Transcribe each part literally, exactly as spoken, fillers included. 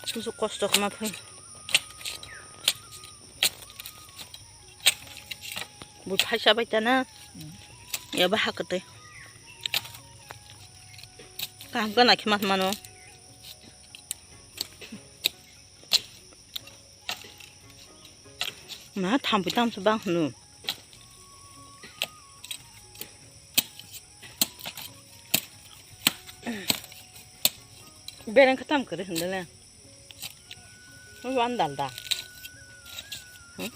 Susu kosto kma phai. Bo phaisa bai tana. Ya ba hakate. Kaham kana khimat mano. Na thampui tamsa bang hwno. Bereng khe tam kwrwi hwndele. Wan dal da. Hmm?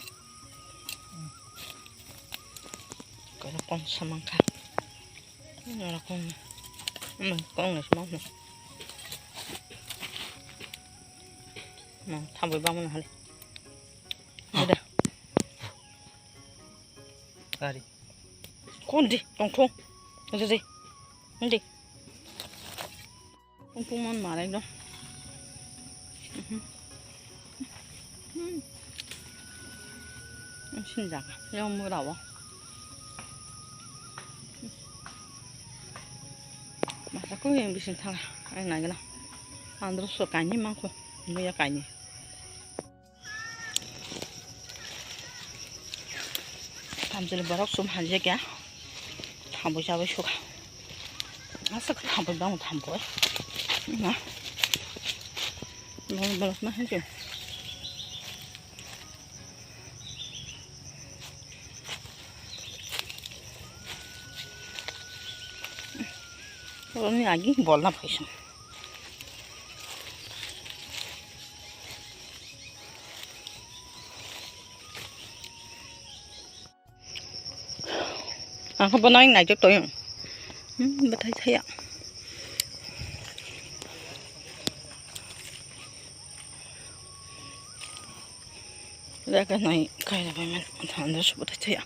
Kaya kong samang kha. Nara kong. Hmm, kong ni samang. Hmm, thampui bang mana hali. Ada. Kari. Kondi, tongthong. Ada deh. Kondi. Tongthong man marai dong. Mhm. Hmm. Sinjak, yang murao. Masa ko yang bising thang, ai nagina. Andro so kani mangko, muya kani. Tamjil borok sum hanjak ya. Thampui chabai suka. Asa thampui bang thampui. Na. Borok borok ma hanjak. Borokni agi bolna phaisung. Ang khe bono ang naijak tong. Hmm, bwthai thaya. Leka nai kaila bai man, thanda su bwthai thaya.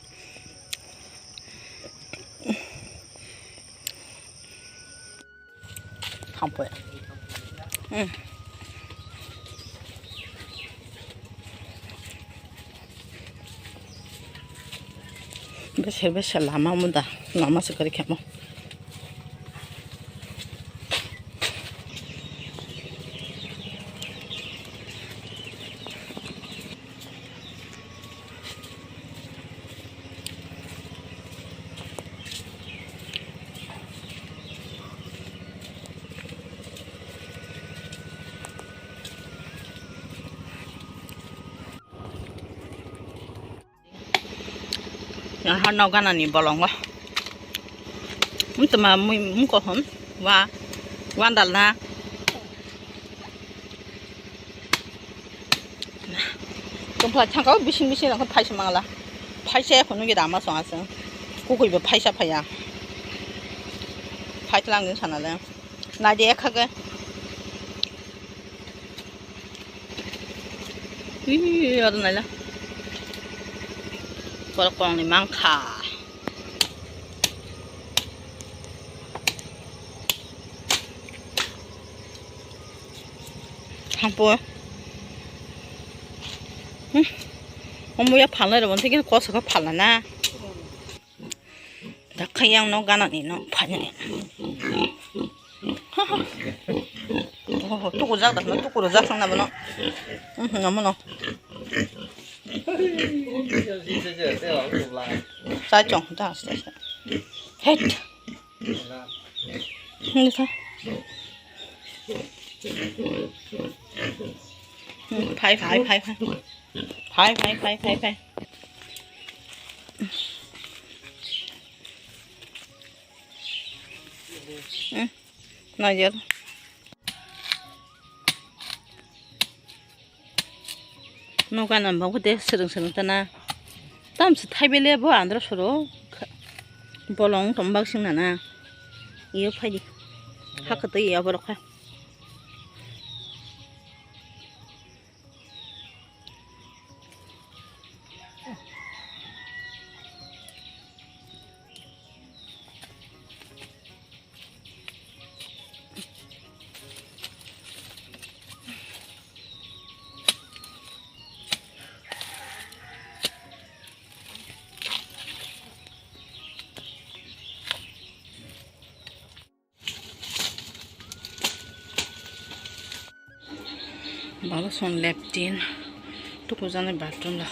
Thampui. Hmm. Beser beser lama muda, lama se kari khemo. Yang hano gana ni bolongo. Mutuma mui muko hon. Wa. Wandal na. Tongphla thangkao bising bising rok phaisa mangla. Phaisa ya khunu gida ama song asung. Kukui bo phaisa phaya. Phaitlang din sana le. Nai de ekha ge. Ih, aro naila. Borok kongni mangkha. Thampo. Hmm. Omo ya phalnai rw, tei khe kosa khe phalna na. Dakha yang no gana ni no phanya ni. Oh, tuku jak dak no, tuku rw jak sang na bono. Hmm, namo no. Sai chong, ta, ta, ta. Het. Ni kha. Hmm, phai, phai, phai, phai. Phai, phai, phai, phai, phai. Hmm, najar. Noga nang bangkhe de swrwng swrwng tana. Tamsi thaibele bo andro soro. Bolong tong bak sing nana. Iyo phaidi. Hakatwi iya borok kha. Baba son leptin tukujanai bathroom lo.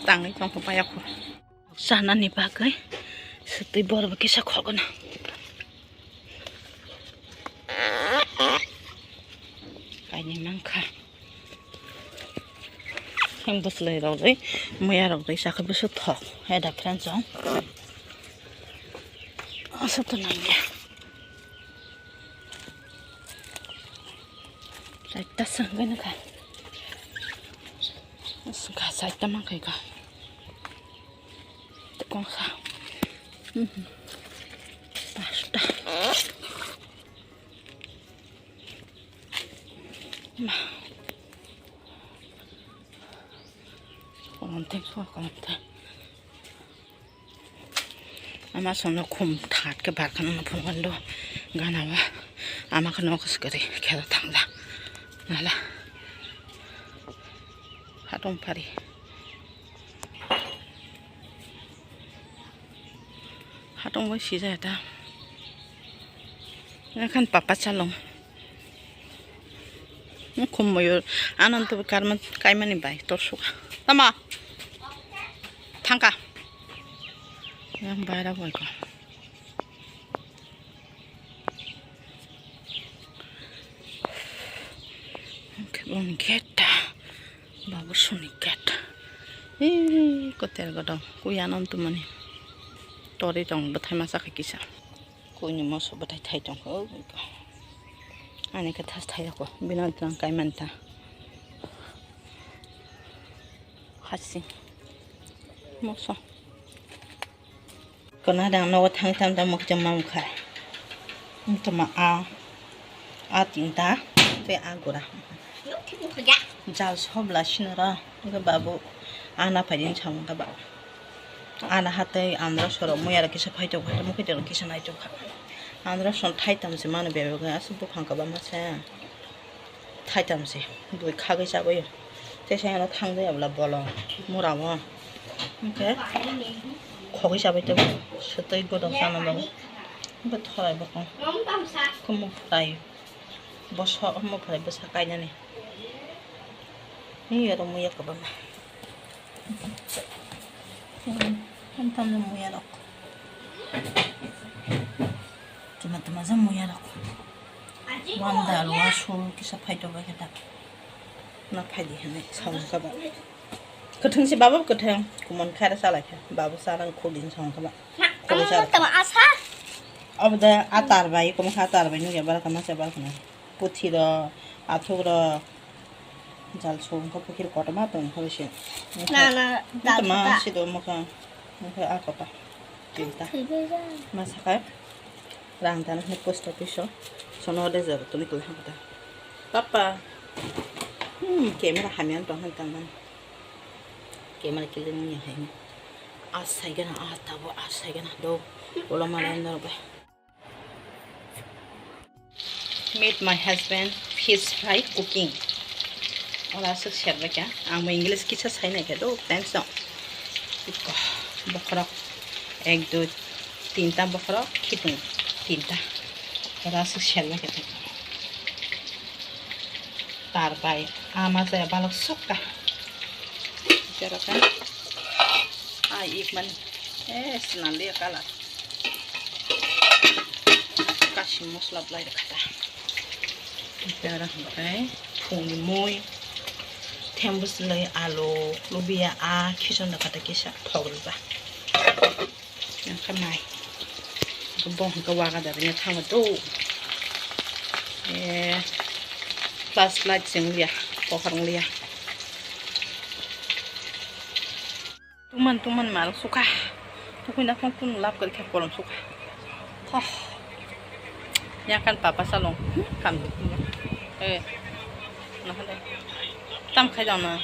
Tangwi tongkha payakho. Chanani bagwi swtwi borok kisa khogwno. Kainwi mankha. Him bwswlwi rok ri, muya rok ri, sakhe bwswk thok. Hai da friends, chwng. Aswk to nangya. Chaita swngwi nukha. Swngkha, chaita mankha kha. Kongsa. Mhm. Pasta. Ma. Kolom theng, kolom theng. Ama sono khum that khe barkha no phungan do gana ba ama khe nok swkari khela thangla nala hatong phari hatong bai sijaya ta. Ekhan papa chalong. Khum moyur ananto karman kaimani bai tor suka. Tama. Thangka. Yang bayra boy ko. Boni gate ta. Babu suni gate. Ih, kotel godong. Kuya non tumani. Tori tong bwthai masa kisa. Kuini moso bwthai thai tongkha, o bai kha. Ani khe thas thai rokho, bini tong kai manta. Hasi. Moso. Kona dang nogo thang tam tam mokhe mamkha. Toma a, a tinta, tei a gura. Jal sobla sinara, tei babu ana phaidi samung kaba. Ana hatei andra soro muya rok kisa phai tongkha, tamo khe tongkha kisa nai tongkha. Andra son thai tam se mano bebak aswk buphang kaba masa. Thai tam se bui khagwi chabaio. Tei sai ano thang jaya bwla bolong mura o. Hwnkhe khogwi chabai tei swtwi godok chana bagwi. Hwnkhe thorai bokong. Khumung phwrai. Boso omo phwrai bwsa kainani. Ni oro muya kwbangma. Tam tam muya rok. Tuma tuma jang muya rok. Wan dal wa sul kisa phaito ba khe ta. Na phaidi hwnwi song kha ba. Kwthwng se baba kwthwng. Kumon kha ra salai kha. Baba sarang khudin song kha ba. Khudin sa. Tama asa. Obo da atar bai, kumon kha atar bai nugya bara kama se bara kama. Puthi ro, athuk ro. Jal song kha pukhir kotorma tong kha bisi. Na, na, jal tama song kha. Sido mokha. Mokha a kota. Tinta. Thwi bai ja. Ma sakha. Rang tana hwnwi post office o sono de jora toni kwlai hapta. Papa. Hmm, camera hamya tong hwn tang man. Camera kiling ni hai. Asai gana ah tabo asai gana do. Ulo malai no ba. Meet my husband, fish fry cooking. Ora aswk serbai kha. Ang bo English kisa sai nai kha do, friends no. Bokhorok ek, dui, tinta bokhorok, khitung tinta. Ora aswk serbai kha. Tar bai ama jaya balok sukka. Jora kha. Ai ik man. Eh, swnam liya colour. Kashi mosla belai rwkha ta. Tei oro hwnkhe phungni mui, thembus belai alu, lubiya a khichon rwkha ta kisa thok rwkha. Hwnkhe mai. Bo hwnkhe waga da bini thango do. Eh, flashlight se wng liya, pohor wng liya. Tungman tungman mal sukha. Tukui nakhung tun lap kari kha kolom sukha. Thoh. Yakan papa salong. Hmm, kam. Eh. Nakhung dai. Tam khai dong na.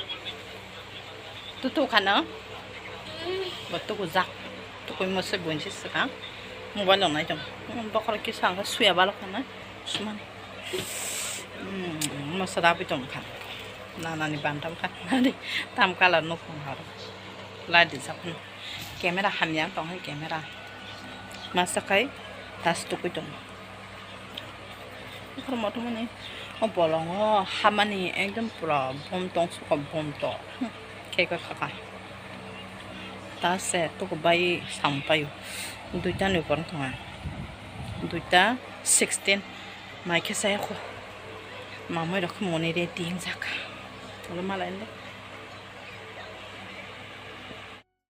Tutu khana. Bo tuku jak. Tukui mo se bonsi sukha. Mobile nai tong. Hmm, bokhor kisa ang suya balok khana. Sumani. Hmm, masa dabi tong kha. Nanani bantam kha. Nani tam colour no khum haro. Light di sakno. Camera hamya tong hai camera. Masa kai tas tukui tong. Khormo thumani o bolongo hamani ekdom pura bom tong suka bom to. Khe khe khaka. Ta se tuku bai sam payo. Duita ni por thonga. Duita sixteen. Mai khe sai kho. Mamai rok moni re ting jaka. Olo malai le.